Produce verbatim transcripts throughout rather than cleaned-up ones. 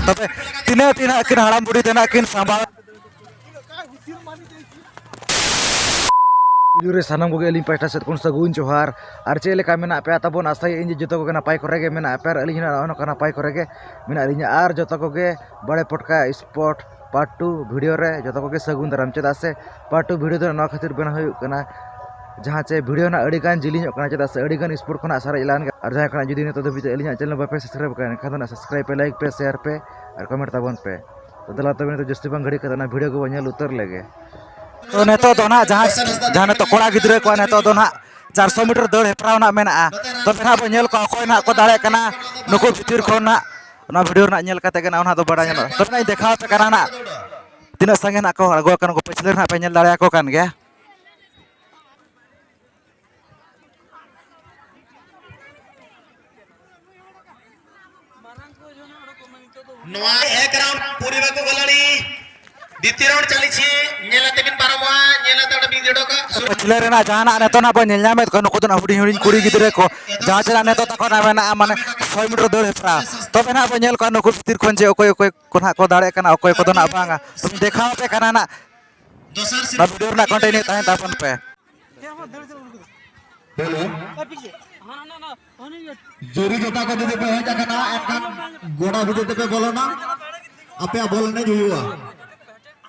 ᱛᱚᱵᱮ ᱛᱤᱱᱟᱹᱜ ᱛᱤᱱᱟᱹᱜ ᱠᱤᱱ ᱦᱟᱲᱟᱢ ᱵᱩᱲᱦᱤ ᱛᱮ ᱱᱟᱜ ᱠᱤᱱ ᱥᱟᱢᱵᱟᱣ᱾ ᱯᱩᱭᱞᱩ ᱨᱮ ᱥᱟᱱᱟᱢ ᱠᱚᱜᱮ ᱟᱹᱞᱤᱧ ᱯᱟᱦᱴᱟ ᱥᱮᱫ ᱠᱷᱚᱱ ᱥᱟᱹᱜᱩᱱ ᱡᱚᱦᱟᱨ᱾ ᱟᱨ ᱪᱮᱫ ᱞᱮᱠᱟ ᱢᱮᱱᱟᱜ ᱯᱮᱭᱟ ᱛᱟᱵᱚᱱ? ᱟᱥᱟᱭᱟᱹᱧ ᱡᱮ ᱡᱚᱛᱚ ᱠᱚᱜᱮ ᱱᱟᱯᱟᱭ ᱠᱚᱨᱮ ᱜᱮ ᱢᱮᱱᱟᱜ ᱯᱮᱭᱟ, ᱟᱨ ᱟᱹᱞᱤᱧ ᱦᱚᱸ ᱱᱚᱜᱼᱚ ᱱᱚᱝᱠᱟ ᱱᱟᱯᱟᱭ ᱠᱚᱨᱮ ᱜᱮ ᱢᱮᱱᱟᱜ ᱞᱤᱧᱟ᱾ ᱟᱨ ᱡᱚᱛᱚ ᱠᱚᱜᱮ ᱵᱟᱲᱮ ᱯᱚᱴᱠᱟ ᱥᱯᱚᱴ ᱯᱟᱨᱴ ᱴᱩ ᱵᱷᱤᱰᱤᱭᱳ ᱨᱮ ᱡᱚᱛᱚ ᱠᱚᱜᱮ ᱥᱟᱹᱜᱩᱱ ᱫᱟᱨᱟᱢ᱾ ᱪᱮᱫᱟᱜ ᱥᱮ ᱯᱟᱨᱴ ᱴᱩ ᱵᱷᱤᱰᱤᱭᱳ ᱫᱚ ᱱᱚᱣᱟ ᱠᱷᱟᱹᱛᱤᱨ ᱵᱮᱱᱟᱣ ᱦᱩᱭᱩᱜ ᱠᱟᱱᱟ, ᱡᱟᱦᱟᱸ ᱪᱮ ᱵᱷᱤᱰᱤᱭᱳ ᱱᱟᱜ ᱟᱹᱰᱤ ᱜᱟᱱ ᱡᱤᱞᱤᱧᱚᱜ ᱠᱟᱱᱟ, ᱪᱮᱫᱟᱜ ᱥᱮ ᱟᱹᱰᱤ ᱜᱟᱱ ᱥᱯᱚᱴ ᱠᱷᱚᱱᱟᱜ ᱥᱟᱨᱮᱡ ᱞᱮᱱ ᱜᱮ᱾ ᱟᱨ ᱡᱟᱦᱟᱸᱭ ᱠᱷᱚᱱᱟᱜ ᱡᱩᱫᱤ ᱱᱤᱛᱚᱜ ᱫᱷᱟᱹᱵᱤᱡ ᱛᱮ ᱟᱹᱞᱤᱧᱟᱜ ᱪᱮᱱᱮᱞ ᱵᱟᱯᱮ ᱥᱟᱵᱥᱠᱨᱟᱭᱤᱵ ᱟᱠᱟᱫ, ᱮᱱᱠᱷᱟᱱ ᱫᱚ ᱱᱟᱜ ᱥᱟᱵᱥᱠᱨᱟᱭᱤᱵ ᱯᱮ, ᱞᱟᱭᱤᱠ ᱯᱮ, ᱥᱮᱭᱟᱨ ᱯᱮ ᱟᱨ ᱠᱚᱢᱮᱱᱴ ᱛᱟᱵᱚᱱ ᱯᱮ᱾ ᱛᱚ ᱫᱮᱞᱟ ᱛᱚᱵᱮ ᱱᱤᱛᱚᱜ ᱡᱟᱹᱥᱛᱤ ᱵᱟᱝ ᱜᱷᱟᱹᱲᱤ ᱠᱟᱛᱮ ᱚᱱᱟ ᱵᱷᱤᱰᱤᱭᱳ ᱜᱮᱵᱚᱱ ᱧᱮᱞ ᱩᱛᱟᱹᱨ ᱞᱮᱜᱮ᱾ ᱛᱚ ᱱᱤᱛᱚᱜ ᱫᱚ ᱱᱟᱜ ᱡᱟᱦᱟᱸ, ᱡᱟᱦᱟᱸ ᱱᱤᱛᱚᱜ ᱠᱚᱲᱟ ᱜᱤᱫᱽᱨᱟᱹ ᱠᱚᱣᱟᱜ ᱱᱤᱛᱚᱜ ᱫᱚ ᱱᱟᱜ ᱪᱟᱨᱥᱚ ᱢᱤᱴᱟᱨ ᱫᱟᱹᱲ ᱦᱮᱯᱨᱟᱣ ᱱᱟᱜ ᱢᱮᱱᱟᱜᱼᱟ᱾ ᱛᱚᱵᱮ ᱱᱟᱜ ᱵᱚᱱ ᱧᱮᱞ ᱠᱚᱣᱟ ᱚᱠᱚᱭ ᱱᱟᱜ ᱠᱚ ᱫᱟᱲᱮᱭᱟᱜ ᱠᱟᱱᱟ ᱱᱩᱠᱩ ᱵᱷᱤᱛᱤᱨ ᱠᱷᱚᱱ ᱱᱟᱜ᱾ ᱚᱱᱟ ᱵᱷᱤᱰᱤᱭᱳ ᱨᱮᱱᱟᱜ ᱧᱮᱞ ᱠᱟᱛᱮ ᱜᱮ ᱱᱟᱜ ᱚᱱᱟ ᱫᱚ ᱵᱟᱲᱟᱭ ᱧᱟᱢᱚᱜᱼᱟ᱾ ᱛᱚᱵᱮ ᱱᱟᱜ ᱤᱧ ᱫᱮᱠᱷᱟᱣ ᱟᱯᱮ ᱠᱟᱱᱟ ᱱᱟᱜ ᱛᱤᱱᱟᱹᱜ ᱥᱟᱸᱜᱮ ᱱᱟᱜ ᱠᱚ ᱟᱬᱜᱚ ᱟᱠᱟᱱᱟ ᱠᱚ ᱯᱟᱹᱪᱷᱞᱟᱹ ᱨᱮ ᱱᱟᱜ ᱯᱮ ᱧᱮᱞ ᱫᱟᱲᱮᱭᱟᱠᱚ ᱠᱟᱱ ᱜᱮᱭᱟ᱾ ᱱᱚᱣᱟ ᱮᱠ ᱨᱟᱣᱩᱱᱰ ᱯᱩᱨᱤ ᱵᱟᱠᱚ ᱜᱚᱞᱟᱲᱤ, ᱫᱤᱛᱤᱭᱚ ᱨᱟᱣᱩᱱᱰ ᱪᱟᱞᱤᱪᱷᱤ, ᱧᱮᱞ ᱟᱛᱮ ᱵᱤᱱ ᱯᱟᱨᱚᱢᱚᱜᱼᱟ, ᱧᱮᱞ ᱟᱛᱮ ᱚᱸᱰᱮ ᱵᱤᱱ ᱡᱚᱰᱚᱜᱟ᱾ ᱯᱟᱹᱪᱷᱞᱟᱹ ᱨᱮᱱᱟᱜ ᱡᱟᱦᱟᱱᱟᱜ ᱱᱤᱛᱚᱜ ᱱᱟᱜ ᱵᱚᱱ ᱧᱮᱞ ᱧᱟᱢᱮᱫ ᱠᱚᱣᱟ, ᱱᱩᱠᱩ ᱫᱚ ᱱᱟᱜ ᱦᱩᱰᱤᱧ ᱦᱩᱰᱤᱧ ᱠᱩᱲᱤ ᱜᱤᱫᱽᱨᱟᱹ ᱠᱚ, ᱡᱟᱦᱟᱸ ᱪᱮ ᱱᱟᱜ ᱱᱤᱛᱚᱜ ᱛᱟᱠᱚ ᱱᱟᱜ ᱢᱮᱱᱟᱜᱼᱟ, ᱢᱟᱱᱮ ᱥᱚᱭ ᱢᱤᱴᱟᱨ ᱫᱟᱹᱲ ᱦᱮᱯᱨᱟᱣ᱾ ᱛᱚᱵᱮ ᱱᱟᱜ ᱵᱚᱱ ᱧᱮᱞ ᱠᱚᱣᱟ ᱱᱩᱠᱩ ᱵᱷᱤᱛᱤᱨ ᱠᱷᱚᱱ ᱡᱮ ᱚᱠᱚᱭ ᱚᱠᱚᱭ ᱠᱚ ᱱᱟᱜ ᱠᱚ ᱫᱟᱲᱮᱭᱟᱜ ᱠᱟᱱᱟ, ᱚᱠᱚᱭ ᱠᱚᱫᱚ ᱱᱟᱜ ᱵᱟᱝᱟ᱾ ᱛᱚᱵᱮ ᱫᱮᱠᱷᱟᱣ ᱟᱯᱮ ᱠᱟᱱᱟ ᱱᱟᱜ ᱱᱚᱣᱟ ᱵᱷᱤᱰᱤᱭᱳ ᱨᱮᱱᱟᱜ ᱠᱚᱱᱴᱤᱱᱤᱭᱩ ᱛᱟᱦᱮᱱ ᱛᱟᱵᱚᱱ ᱯᱮ᱾ ᱦᱮᱞᱳ᱾ ᱡᱩᱨᱤ ᱡᱚᱛᱟ ᱠᱚ ᱡᱩᱫᱤ ᱯᱮ ᱦᱮᱡ ᱟᱠᱟᱱᱟ, ᱮᱱᱠᱷᱟᱱ ᱜᱚᱰᱟ ᱵᱷᱤᱛᱤᱨ ᱛᱮᱯᱮ ᱵᱚᱞᱚᱱᱟ, ᱟᱯᱮᱭᱟᱜ ᱵᱚᱞ ᱮᱱᱮᱡ ᱦᱩᱭᱩᱜᱼᱟ᱾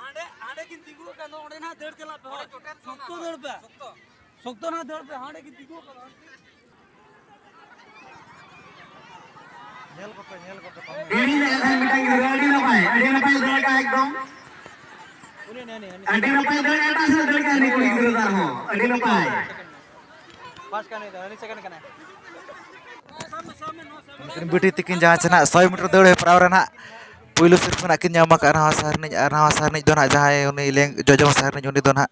ᱦᱟᱸᱰᱮ, ᱦᱟᱸᱰᱮ ᱠᱤᱱ ᱛᱤᱸᱜᱩ ᱟᱠᱟᱱ ᱫᱚ, ᱚᱸᱰᱮ ᱱᱟᱦᱟᱜ ᱫᱟᱹᱲ ᱪᱟᱞᱟᱜ ᱯᱮ, ᱦᱳᱭ᱾ ᱥᱚᱠᱛᱚ ᱫᱟᱹᱲ ᱯᱮ, ᱥᱚᱠᱛᱚ ᱱᱟᱦᱟᱜ ᱫᱟᱹᱲ ᱯᱮ, ᱦᱟᱸᱰᱮ ᱠᱤᱱ ᱛᱤᱸᱜᱩ ᱟᱠᱟᱱ ᱫᱚ᱾ ᱧᱮᱞ ᱠᱚᱯᱮ, ᱧᱮᱞ ᱠᱚᱯᱮ, ᱛᱟᱵᱚᱱ᱾ ᱤᱧ ᱮᱠᱷᱟᱱ ᱢᱤᱫᱴᱟᱝ ᱜᱤᱫᱽᱨᱟᱹ ᱟᱹᱰᱤ ᱱᱟᱯᱟᱭ, ᱟᱹᱰᱤ ᱱᱟᱯᱟᱭ ᱫᱟᱹᱲ ᱠᱟᱜᱼᱟ ᱮᱠᱫᱚᱢ᱾ ᱩᱱᱤ, ᱩᱱᱤ, ᱩᱱᱤ, ᱩᱱᱤ᱾ ᱟᱹᱰᱤ ᱱᱟᱯᱟᱭ ᱫᱟᱹᱲ, ᱮᱴᱟᱜ ᱥᱮᱫ ᱫᱟᱹᱲ ᱠᱟᱜᱼᱟ ᱩᱱᱤ ᱠᱩᱲᱤ ᱜᱤᱫᱽᱨᱟᱹ ᱫᱚ ᱟᱨᱦᱚᱸ᱾ ᱟᱹᱰᱤ ᱱᱟᱯᱟᱭ᱾ ᱯᱷᱟᱥᱴ ᱠᱟᱱᱟᱭ ᱫᱚ, ᱩᱱᱤ ᱥᱮᱠᱮᱱᱰ ᱠᱟᱱᱟᱭ᱾ ᱱᱩᱠᱤᱱ ᱵᱤᱴᱤ ᱛᱤᱠᱤᱱ ᱡᱟᱦᱟᱸ ᱪᱮ ᱱᱟᱜ ᱥᱚᱭ ᱢᱤᱴᱟᱨ ᱫᱟᱹᱲ ᱦᱮᱯᱨᱟᱣ ᱨᱮ ᱱᱟᱜ ᱯᱩᱭᱞᱩ ᱥᱤᱨᱯᱟᱹ ᱱᱟᱜ ᱠᱤᱱ ᱧᱟᱢ ᱟᱠᱟᱫᱼᱟ ᱱᱟᱣᱟ ᱥᱟᱨᱱᱤᱡ, ᱟᱨ ᱱᱟᱣᱟ ᱥᱟᱨᱱᱤᱡ ᱫᱚ ᱱᱟᱜ ᱡᱟᱦᱟᱸᱭ ᱩᱱᱤ ᱞᱮᱝ-, ᱡᱚᱡᱚᱢ ᱥᱟᱨᱱᱤᱡ, ᱩᱱᱤ ᱫᱚ ᱱᱟᱜ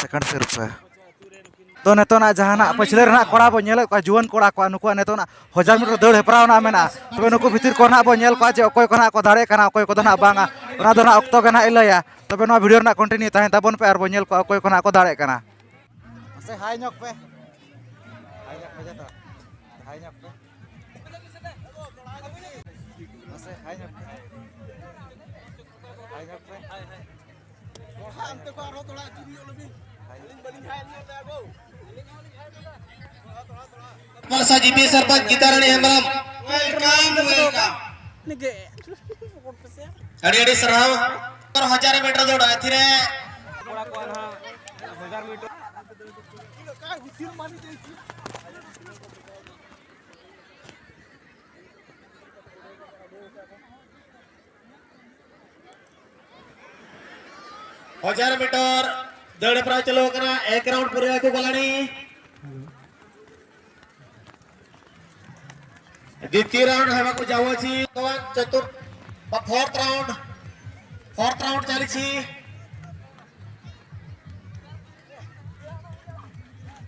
ᱥᱮᱠᱮᱱᱰ ᱥᱤᱨᱯᱟᱹ᱾ ᱛᱚ, ᱱᱤᱛᱚᱜ ᱱᱟᱜ ᱡᱟᱦᱟᱸ ᱱᱟᱜ ᱯᱟᱹᱪᱷᱞᱟᱹ ᱨᱮ ᱱᱟᱜ ᱠᱚᱲᱟ ᱵᱚᱱ ᱧᱮᱞᱮᱫ ᱠᱚᱣᱟ, ᱡᱩᱣᱟᱹᱱ ᱠᱚᱲᱟ ᱠᱚᱣᱟᱜ, ᱱᱩᱠᱩᱣᱟᱜ ᱱᱤᱛᱚᱜ ᱱᱟᱜ ᱦᱟᱡᱟᱨ ᱢᱤᱴᱟᱨ ᱫᱟᱹᱲ ᱦᱮᱯᱨᱟᱣ ᱱᱟᱜ ᱢᱮᱱᱟᱜᱼᱟ᱾ ᱛᱚᱵᱮ ᱱᱩᱠᱩ ᱵᱷᱤᱛᱤᱨ ᱠᱚ ᱱᱟᱜ ᱵᱚᱱ ᱧᱮᱞ ᱠᱚᱣᱟ ᱡᱮ ᱚᱠᱚᱭ ᱠᱚ ᱱᱟᱜ ᱠᱚ ᱫᱟᱲᱮᱭᱟᱜ ᱠᱟᱱᱟ, ᱚᱠᱚᱭ ᱠᱚᱫᱚ ᱱᱟᱜ ᱵᱟᱝᱟ, ᱚᱱᱟ ᱫᱚ ᱱᱟᱜ ᱚᱠᱛᱚ ᱜᱮ ᱱᱟᱜ ᱮ ᱞᱟᱹᱭᱟ᱾ ᱛᱚᱵᱮ ᱱᱚᱣᱟ ᱵᱷᱤᱰᱤᱭᱳ ᱨᱮᱱᱟᱜ ᱠᱚᱱᱴᱤᱱᱤᱭᱩ ᱛᱟᱦᱮᱱ ᱛᱟᱵᱚᱱ ᱯᱮ ᱟᱨ ᱵᱚᱱ ᱧᱮᱞ ᱠᱚᱣᱟ ᱚᱠᱚᱭ ᱠᱚ ᱱᱟᱜ ᱠᱚ ᱫᱟᱲᱮᱭᱟᱜ ᱠᱟᱱᱟ᱾ ᱢᱟᱥᱮ ᱦᱟᱭ ᱧᱚᱜ ᱯᱮ, ᱦᱟᱭ ᱧᱚᱜ ᱯᱮ ᱡᱚᱛᱚ, ᱦᱟᱭ ᱧᱚᱜ ᱯᱮ᱾ ᱢᱟᱥᱮ ᱦᱟᱭ ᱧᱚᱜ ᱯᱮ᱾ ᱦᱟᱭ ᱧᱚᱜ ᱯᱮ᱾ ᱫᱚᱦᱲᱟ ᱦᱟᱱᱛᱮ ᱠᱷᱚᱱ ᱟᱨᱦᱚᱸ ᱫᱚᱦᱲᱟ ᱟᱹᱪᱩᱨ ᱧᱚᱜ ᱞᱮᱵᱤᱱ᱾ ᱟᱹᱞᱤᱧ ᱵᱟᱹᱞᱤᱧ ᱦᱟᱭ ᱧᱚᱜ ᱞᱮᱜᱼᱟ ᱜᱳ᱾ ᱯᱟᱞᱥᱟ GP sarpanch ᱜᱤᱛᱟᱨᱟᱱᱤ Hembrom. Welcome, welcome. ᱟᱹᱰᱤ ᱟᱹᱰᱤ ᱥᱟᱨᱦᱟᱣ᱾ ᱦᱟᱡᱟᱨ ᱢᱤᱴᱟᱨ ᱫᱟᱹᱲ ᱟᱭ ᱛᱷᱤᱨᱮ᱾ ᱦᱟᱡᱟᱨ ᱢᱤᱴᱟᱨ ᱫᱟᱹᱲ ᱦᱮᱯᱨᱟᱣ ᱪᱟᱹᱞᱩ ᱟᱠᱟᱱᱟ, ᱮᱠ ᱨᱟᱣᱩᱱᱰ ᱯᱩᱨᱟᱹᱣ ᱟᱠᱚ ᱜᱚᱞᱟᱱᱤ᱾ ᱫᱤᱛᱤᱭᱚ ᱨᱟᱣᱩᱱᱰ ᱦᱮᱵᱟ ᱠᱚ ᱡᱟᱣᱟ ᱪᱤ, ᱪᱚᱛᱩᱨ, ᱯᱷᱳᱨᱛᱷ ᱨᱟᱣᱩᱱᱰ, ᱯᱷᱳᱨᱛᱷ ᱨᱟᱣᱩᱱᱰ ᱪᱟᱞᱤ ᱪᱤ᱾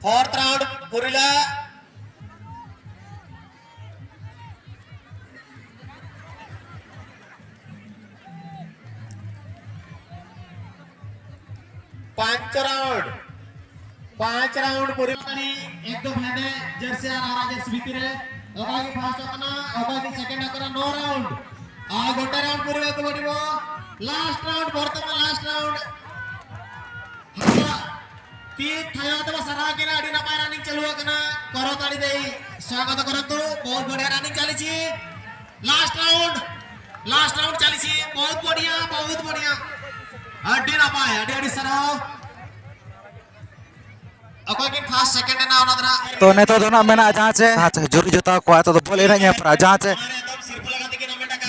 ᱯᱷᱳᱨᱛᱷ ᱨᱟᱣᱩᱱᱰ ᱯᱩᱨᱤᱞᱟ᱾ ᱯᱟᱸᱪ ᱨᱟᱣᱩᱱᱰ, ᱯᱟᱸᱪ ᱨᱟᱣᱩᱱᱰ ᱯᱩᱨᱤᱞᱟ᱾ ᱮᱠᱫᱚᱢ ᱦᱮᱸᱫᱮ ᱡᱟᱹᱨᱥᱤ ᱟᱨ ᱟᱨᱟᱜ ᱡᱟᱹᱨᱥᱤ ᱵᱷᱤᱛᱤᱨ ᱨᱮ ᱚᱠᱚᱭ ᱜᱮ ᱯᱷᱟᱥᱴ ᱟᱠᱟᱱᱟ, ᱚᱠᱚᱭ ᱜᱮ ᱥᱮᱠᱮᱱᱰ ᱟᱠᱟᱱᱟ, ᱱᱚ ᱨᱟᱣᱩᱱᱰ᱾ ᱟᱨ ᱜᱚᱴᱟ ᱨᱟᱣᱩᱱᱰ ᱯᱩᱨᱤ ᱵᱟᱠᱚ ᱵᱟᱹᱲᱤᱵᱚ᱾ ᱞᱟᱥᱴ ᱨᱟᱣᱩᱱᱰ, ᱵᱚᱨᱛᱚᱢᱟᱱ ᱞᱟᱥᱴ ᱨᱟᱣᱩᱱᱰ᱾ ᱦᱟᱯᱟ, ᱛᱤ ᱛᱷᱟᱭᱚ ᱛᱮᱵᱚ ᱥᱟᱨᱦᱟᱣ ᱠᱤᱱᱟ, ᱟᱹᱰᱤ ᱱᱟᱯᱟᱭ ᱨᱟᱱᱤᱝ ᱪᱟᱹᱞᱩ ᱟᱠᱟᱱᱟ᱾ ᱠᱚᱨᱚ ᱛᱟᱲᱤ ᱫᱮᱭ, ᱥᱣᱟᱜᱚᱛ ᱠᱚᱨᱚᱱᱛᱩ, ᱵᱚᱦᱩᱛ ᱵᱚᱲᱤᱭᱟ ᱨᱟᱱᱤᱝ ᱪᱟᱞᱤᱪᱤ᱾ ᱞᱟᱥᱴ ᱨᱟᱣᱩᱱᱰ, ᱞᱟᱥᱴ ᱨᱟᱣᱩᱱᱰ ᱪᱟᱞᱤᱪᱤ, ᱵᱚᱦᱩᱛ ᱵᱚᱲᱤᱭᱟ, ᱵᱚᱦᱩᱛ ᱵᱚᱲᱤᱭᱟ᱾ ᱟᱹᱰᱤ ᱱᱟᱯᱟᱭ, ᱟᱹᱰᱤ ᱟᱹᱰᱤ ᱥᱟᱨᱦᱟᱣ᱾ ᱚᱠᱚᱭ ᱠᱤᱱ ᱯᱷᱟᱥᱴ ᱥᱮᱠᱮᱱᱰ ᱮᱱᱟ, ᱚᱱᱟ ᱫᱚ ᱱᱟᱜ ᱛᱚ ᱱᱤᱛᱚᱜ ᱫᱚ ᱱᱟᱜ ᱢᱮᱱᱟᱜᱼᱟ ᱡᱟᱦᱟᱸ ᱪᱮ, ᱡᱟᱦᱟᱸ ᱪᱮ ᱡᱩᱨᱤ ᱡᱚᱛᱟᱣ ᱠᱚᱣᱟ, ᱱᱤᱛᱚᱜ ᱫᱚ ᱵᱚᱞ ᱮᱱᱮᱡ ᱦᱮᱯᱨᱟᱣ, ᱡᱟᱦᱟᱸ ᱪᱮ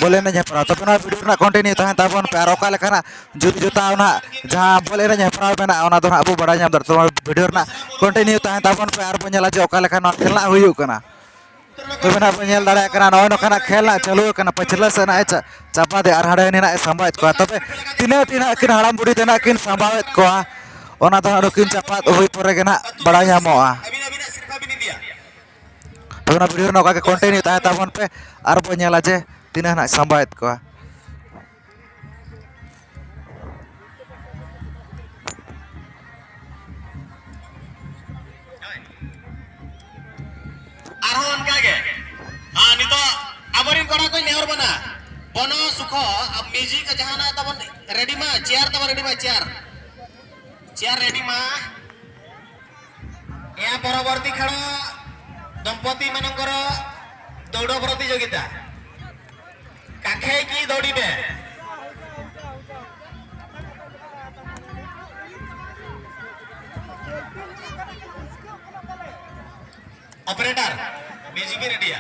ᱵᱚᱞ ᱮᱱᱮᱡ ᱦᱮᱯᱨᱟᱣ᱾ ᱛᱚᱵᱮ ᱱᱚᱣᱟ ᱵᱷᱤᱰᱤᱭᱳ ᱨᱮᱱᱟᱜ ᱠᱚᱱᱴᱤᱱᱤᱭᱩ ᱛᱟᱦᱮᱱ ᱛᱟᱵᱚᱱ ᱯᱮ, ᱟᱨ ᱚᱠᱟ ᱞᱮᱠᱟᱱᱟᱜ ᱡᱩᱨᱤ ᱡᱚᱛᱟᱣ ᱱᱟᱜ ᱡᱟᱦᱟᱸ ᱵᱚᱞ ᱮᱱᱮᱡ ᱦᱮᱯᱨᱟᱣ ᱢᱮᱱᱟᱜᱼᱟ, ᱚᱱᱟ ᱫᱚ ᱱᱟᱜ ᱵᱚ ᱵᱟᱲᱟᱭ ᱧᱟᱢ ᱫᱟᱲᱮᱭᱟᱜᱼᱟ᱾ ᱛᱚᱵᱮ ᱵᱷᱤᱰᱤᱭᱳ ᱨᱮᱱᱟᱜ ᱠᱚᱱᱴᱤᱱᱤᱭᱩ ᱛᱟᱦᱮᱱ ᱛᱟᱵᱚᱱ ᱯᱮ, ᱟᱨ ᱵᱚᱱ ᱧᱮᱞᱟ ᱡᱮ ᱚᱠᱟ ᱞᱮᱠᱟ ᱱᱚᱣᱟ ᱠᱷᱮᱞ ᱱᱟᱜ ᱦᱩᱭᱩᱜ ᱠᱟᱱᱟ᱾ ᱛᱚᱵᱮ ᱱᱟᱜ ᱵᱚᱱ ᱧᱮᱞ ᱫᱟᱲᱮᱭᱟᱜ ᱠᱟᱱᱟ, ᱱᱚᱜᱼᱚᱭ ᱱᱚᱝᱠᱟᱱᱟᱜ ᱠᱷᱮᱞ ᱱᱟᱜ ᱪᱟᱹᱞᱩ ᱟᱠᱟᱱᱟ, ᱯᱟᱹᱪᱷᱞᱟᱹ ᱥᱮᱫ ᱱᱟᱜ ᱮ ᱪᱟ-, ᱪᱟᱯᱟᱫ ᱮᱫᱟ ᱟᱨ ᱦᱟᱸᱰᱮ ᱱᱤᱱᱟᱜ ᱮ ᱥᱟᱢᱵᱟᱣᱮᱫ ᱠᱚᱣᱟ᱾ ᱛᱚᱵᱮ ᱛᱤᱱᱟᱹᱜ ᱛᱤᱱᱟᱹᱜ ᱠᱤᱱ ᱦᱟᱲᱟᱢ ᱵᱩᱰᱷᱤ ᱛᱮ ᱱᱟᱜ ᱠᱤᱱ ᱥᱟᱢᱵᱟᱣᱮᱫ ᱠᱚᱣᱟ, ᱚᱱᱟ ᱫᱚ ᱱᱟᱜ ᱱᱩᱠᱤᱱ ᱪᱟᱯᱟᱫ ᱦᱩᱭ ᱯᱚᱨᱮ ᱜᱮ ᱱᱟᱜ ᱵᱟᱲᱟᱭ ᱧᱟᱢᱚᱜᱼᱟ᱾ ᱛᱚᱵᱮ ᱚᱱᱟ ᱵᱷᱤᱰᱤᱭᱳ ᱨᱮ ᱱᱚᱝᱠᱟ ᱜᱮ ᱠᱚᱱᱴᱤᱱᱤᱭᱩ ᱛᱟᱦᱮᱸ ᱛᱟᱵᱚᱱ ᱯᱮ, ᱟᱨ ᱵᱚᱱ ᱧᱮᱞᱟ ᱡᱮ ᱛᱤᱱᱟᱹᱜ ᱱᱟᱜ ᱥᱟᱢᱵᱟᱣᱮᱫ ᱠᱚᱣᱟ᱾ ᱟᱨᱦᱚᱸ ᱚᱱᱠᱟ ᱜᱮ᱾ ᱟᱨ ᱱᱤᱛᱚᱜ ᱟᱵᱚᱨᱮᱱ ᱠᱚᱲᱟ ᱠᱚᱧ ᱱᱮᱦᱚᱨ ᱵᱚᱱᱟ, ᱵᱚᱱᱚ ᱥᱩᱠᱷᱚ, ᱟᱨ ᱢᱤᱭᱩᱡᱤᱠ ᱡᱟᱦᱟᱱᱟᱜ ᱛᱟᱵᱚᱱ ᱨᱮᱰᱤ ᱢᱟ, ᱪᱮᱭᱟᱨ ᱛᱟᱵᱚᱱ ᱨᱮᱰᱤ ᱢᱟ, ᱪᱮᱭᱟᱨ᱾ ᱪᱮᱭᱟᱨ ᱨᱮᱰᱤ ᱢᱟ᱾ ᱮᱭᱟ ᱯᱚᱨᱚᱵᱚᱨᱛᱤ ᱠᱷᱮᱲᱚ ᱫᱚᱢᱯᱚᱛᱤ ମାନଙ୍କର ଦୌଡ଼ ପ୍ରତିଯୋଗିତା। କାଖେଇକି ଦୌଡ଼ିବେ। ଅପରେଟର, ମ୍ୟୁଜିକ ବି ରେଡିଆ।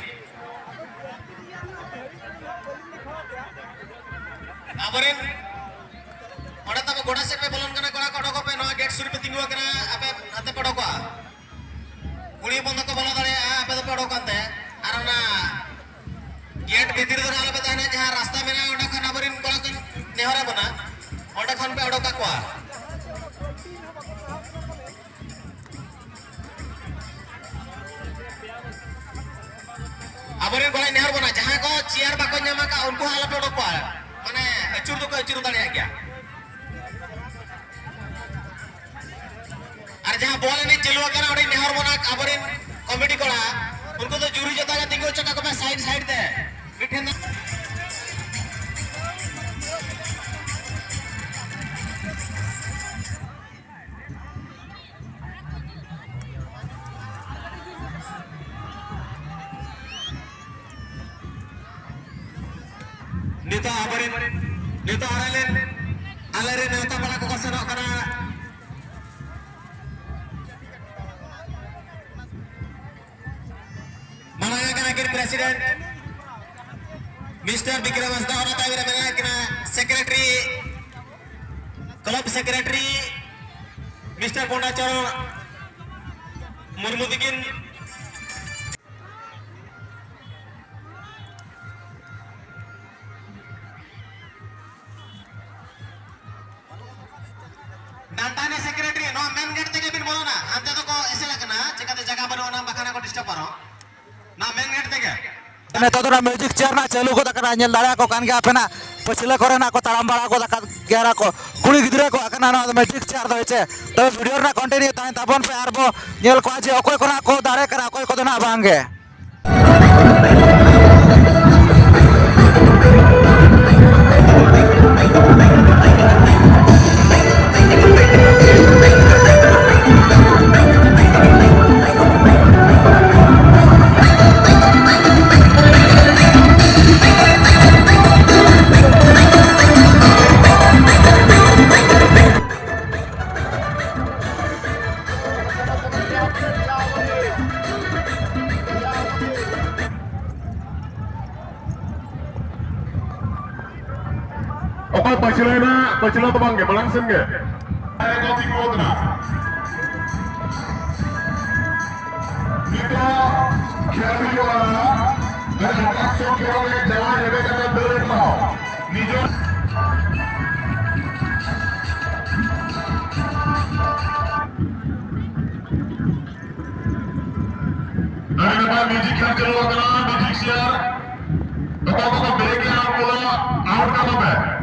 ᱟᱵᱚᱨᱮᱱ ᱚᱸᱰᱮ ᱛᱟᱵᱚ ᱜᱚᱰᱟ ᱥᱮᱫ ᱯᱮ ᱵᱚᱞᱚᱱ ᱠᱟᱱᱟ, ᱠᱚᱲᱟ ᱠᱚ ᱚᱰᱚᱠᱚᱜ ᱯᱮ, ᱱᱚᱣᱟ ᱜᱮᱴ ᱥᱩᱨ ᱨᱮᱯᱮ ᱛᱤᱸᱜᱩ ᱟᱠᱟᱱᱟ, ᱟᱯᱮ ᱱᱟᱛᱮ ᱯᱮ ᱚᱰᱚᱠᱚᱜᱼᱟ᱾ ᱠᱩᱲᱤ ᱦᱚᱯᱚᱱ ᱫᱚᱠᱚ ᱵᱚᱞᱚ ᱫᱟᱲᱮᱭᱟᱜᱼᱟ, ᱟᱯᱮ ᱫᱚᱯᱮ ᱚᱰᱚᱠ ᱠᱟᱱᱛᱮ᱾ ᱟᱨ ᱚᱱᱟ ᱜᱮᱴ ᱵᱷᱤᱛᱤᱨ ᱫᱚ ᱟᱞᱚᱯᱮ ᱛᱟᱦᱮᱱᱟ, ᱡᱟᱦᱟᱸ ᱨᱟᱥᱛᱟ ᱢᱮᱱᱟᱜᱼᱟ ᱚᱸᱰᱮ ᱠᱷᱚᱱ ᱟᱵᱚᱨᱮᱱ ᱠᱚᱲᱟ ᱠᱚᱧ ᱱᱮᱦᱚᱨ ᱟᱵᱚᱱᱟ, ᱚᱸᱰᱮ ᱠᱷᱚᱱ ᱯᱮ ᱚᱰᱚᱠ ᱠᱟᱠᱚᱣᱟ᱾ ᱟᱵᱚᱨᱮᱱ ᱠᱚᱲᱟᱧ ᱱᱮᱦᱚᱨ ᱵᱚᱱᱟ, ᱡᱟᱦᱟᱸᱭ ᱠᱚ ᱪᱮᱭᱟᱨ ᱵᱟᱠᱚ ᱧᱟᱢ ᱟᱠᱟᱫ ᱩᱱᱠᱩ ᱦᱚᱸ ᱟᱞᱚᱯᱮ ᱚᱰᱚᱠ ᱠᱚᱣᱟ, ᱢᱟᱱᱮ ᱟᱹᱪᱩᱨ ᱫᱚᱠᱚ ᱟᱹᱪᱩᱨ ᱫᱟᱲᱮᱭᱟᱜ ᱜᱮᱭᱟ᱾ ᱟᱨ ᱡᱟᱦᱟᱸ ᱵᱚᱞ ᱮᱱᱮᱡ ᱪᱟᱹᱞᱩ ᱟᱠᱟᱱᱟ, ᱚᱸᱰᱮᱧ ᱱᱮᱦᱚᱨ ᱵᱚᱱᱟ ᱟᱵᱚᱨᱮᱱ ᱠᱚᱢᱤᱴᱤ ᱠᱚᱲᱟ, ᱩᱱᱠᱩ ᱫᱚ ᱡᱩᱨᱤ ᱡᱚᱛᱟ ᱜᱮ ᱛᱤᱸᱜᱩ ᱦᱚᱪᱚ ᱠᱟᱠᱚ ᱯᱮ ᱥᱟᱭᱤᱰ ᱥᱟᱭᱤᱰ ᱛᱮ ᱢᱤᱫᱴᱷᱮᱱ ᱫᱚ᱾ ᱱᱤᱛᱚᱜ ᱟᱵᱚᱨᱮᱱ, ᱱᱤᱛᱚᱜ ᱟᱞᱮᱨᱮᱱ, ᱟᱞᱮᱨᱮᱱ ᱱᱮᱣᱛᱟ ᱯᱮᱲᱟ ᱠᱚᱠᱚ ᱥᱮᱱᱚᱜ ᱠᱟᱱᱟ᱾ ᱢᱟᱲᱟᱝ ᱟᱠᱟᱱᱟ ᱠᱤᱱ ᱯᱨᱮᱥᱤᱰᱮᱱᱴ ᱢᱤᱥᱴᱟᱨ ᱵᱤᱠᱨᱚᱢ ᱦᱟᱸᱥᱫᱟ, ᱚᱱᱟ ᱛᱟᱭᱚᱢ ᱨᱮ ᱢᱮᱱᱟᱜ ᱠᱤᱱᱟ ᱥᱮᱠᱨᱮᱴᱟᱨᱤ ᱠᱞᱟᱵᱽ ᱥᱮᱠᱨᱮᱴᱟᱨᱤ ᱢᱤᱥᱴᱟᱨ ᱯᱚᱱᱰᱟᱪᱚᱨᱚᱬ ᱢᱩᱨᱢᱩ ᱛᱤᱠᱤᱱ᱾ ᱰᱟᱱᱴᱟ ᱮᱱᱮᱡ ᱥᱮᱠᱨᱮᱴᱟᱨᱤ, ᱱᱚᱣᱟ ᱢᱮᱱ ᱜᱮᱴ ᱛᱮᱜᱮ ᱵᱤᱱ ᱵᱚᱞᱚᱱᱟ, ᱦᱟᱱᱛᱮ ᱫᱚᱠᱚ ᱮᱥᱮᱫ ᱟᱠᱟᱱᱟ, ᱪᱮᱠᱟᱛᱮ ᱡᱟᱭᱜᱟ ᱵᱟᱹᱱᱩᱜᱼᱟ, ᱵᱟᱠᱷᱟᱱ ᱠᱚ ᱰᱤᱥᱴᱟᱵ ᱯᱟᱨᱚᱢ᱾ ᱱᱚᱣᱟ ᱢᱮᱱ ᱜᱮᱴ ᱛᱮᱜᱮ᱾ ᱱᱤᱛᱚᱜ ᱫᱚ ᱱᱚᱣᱟ ᱢᱤᱭᱩᱡᱤᱠ ᱪᱮᱭᱟᱨ ᱨᱮᱱᱟᱜ ᱪᱟᱹᱞᱩ ᱜᱚᱫ ᱟᱠᱟᱱᱟ, ᱧᱮᱞ ᱫᱟᱲᱮᱭᱟᱜ ᱠᱚ ᱠᱟᱱ ᱜᱮᱭᱟ ᱟᱯᱮ ᱱᱟᱜ ᱯᱟᱹᱪᱷᱞᱟᱹ ᱠᱚᱨᱮ ᱱᱟᱜ ᱠᱚ ᱛᱟᱲᱟᱢ ᱵᱟᱲᱟ ᱜᱚᱫ ᱟᱠᱟᱫ ᱜᱮᱭᱟ ᱠᱚ ᱠᱩᱲᱤ ᱜᱤᱫᱽᱨᱟᱹ ᱠᱚ ᱟᱠᱟᱱᱟ ᱱᱚᱣᱟ ᱫᱚ ᱢᱤᱭᱩᱡᱤᱠ ᱪᱮᱭᱟᱨ ᱫᱚ᱾ ᱦᱮᱸ ᱪᱮ? ᱛᱚᱵᱮ ᱵᱷᱤᱰᱤᱭᱳ ᱨᱮᱱᱟᱜ ᱠᱚᱱᱴᱤᱱᱤᱭᱩ ᱛᱟᱦᱮᱱ ᱛᱟᱵᱚᱱ ᱯᱮ, ᱟᱨ ᱵᱚ ᱧᱮᱞ ᱠᱚᱣᱟ ᱡᱮ ᱚᱠᱚᱭ ᱠᱚ ᱱᱟᱜ ᱠᱚ ᱫᱟᱲᱮ ᱠᱟᱱᱟ, ᱚᱠᱚᱭ ᱠᱚᱫᱚ ᱱᱟᱜ ᱵᱟᱝ ᱜᱮ᱾ ᱚᱠᱚᱭ ᱯᱟᱹᱪᱷᱞᱟᱹᱭᱮᱱᱟ? ᱯᱟᱹᱪᱷᱞᱟᱹ ᱫᱚ ᱵᱟᱝᱜᱮ, ᱢᱟᱲᱟᱝ ᱥᱮᱱ ᱜᱮ᱾ ᱱᱤᱛᱚᱜ ᱠᱷᱮᱞ ᱦᱩᱭᱩᱜᱼᱟ᱾ ᱟᱨ ᱟᱠᱟᱥ ᱪᱚᱠ ᱠᱷᱮᱞ ᱨᱮ ᱡᱟᱣᱟᱭ ᱨᱮᱵᱮᱫ ᱠᱟᱛᱮ ᱫᱟᱹᱲ ᱮ ᱴᱷᱟᱶ᱾ ᱱᱤᱡᱚᱨ ᱟᱹᱰᱤ ᱱᱟᱯᱟᱭ ᱢᱤᱭᱩᱡᱤᱠ ᱠᱷᱮᱞ ᱪᱟᱹᱞᱩ ᱟᱠᱟᱱᱟ, ᱢᱤᱭᱩᱡᱤᱠ ᱪᱮᱭᱟᱨ᱾ ᱚᱠᱚᱭ ᱠᱚᱠᱚ ᱵᱨᱮᱠ ᱮᱫᱟ, ᱩᱱᱠᱩ ᱫᱚ ᱟᱣᱩᱴ ᱠᱟᱠᱚ ᱯᱮ᱾